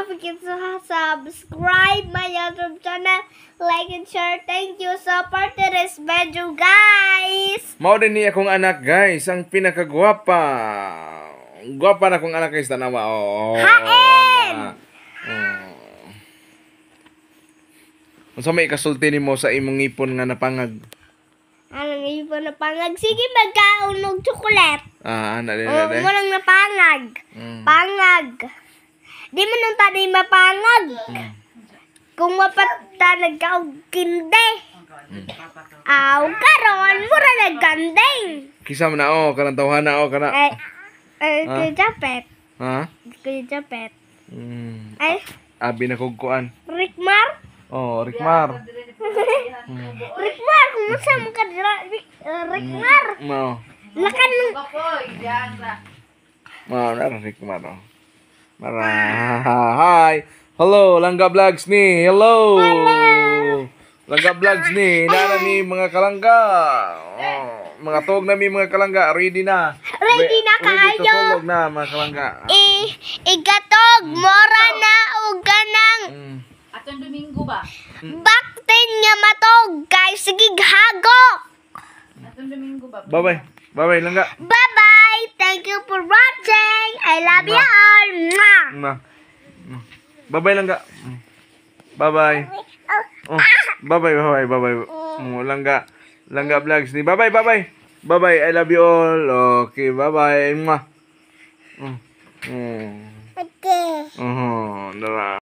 Don't forget to subscribe my YouTube channel, like and share. Thank you. Support this video, guys. Mao din ni akong anak, guys, ang pinakagwapa. Gwapa na akong anak, guys, tanawa. Oh. Hain! Na. Oh. Unsa may ikasulti nimo sa imong ngipon nga napangag? Anong ipon na pangag? Sige, magkaon og chocolate. Ah, ana din Oh, na. mo lang napangag. Pangag. Di man nung tadi mapangag. Kung mapata nagkaog kinde. Aw, karon mura nagkanding. Kisa man na oh, kanang tawhana oh, kana. Ay, ay, Ah. Kuya Japet. Ha? Kuya Japet. Ay, Abi na kog kuan. Rikmar? Oh, Rikmar. Rikmar, kung sa mo ka dira, Rikmar. Mao. Lakan ng Mao na Rikmar oh. Mara. Hi. Hello, Langga Vlogs ni. Hello. Langga Vlogs ni. Nara ni mga kalangga. Oh, mga tog na mi, mga kalangga. Ready na. Ready na Ready to kaayo. Tulog na, mga kalangga. Igatog mora na og kanang Atong Domingo ba? Baktin nga matog kay sige hago. Atong Domingo ba? Bye-bye. Bye-bye, Langga. Bye-bye. Thank you for watching. I love you all. Mwah. Ma. Bye-bye, Langga. Bye-bye. Oh, bye-bye, bye-bye, bye-bye. Oh, Langga. Langga Vlogs ni. Bye-bye, bye-bye. Bye-bye. I love you all. Okay, bye-bye. Mwah. Okay. Oh, dara.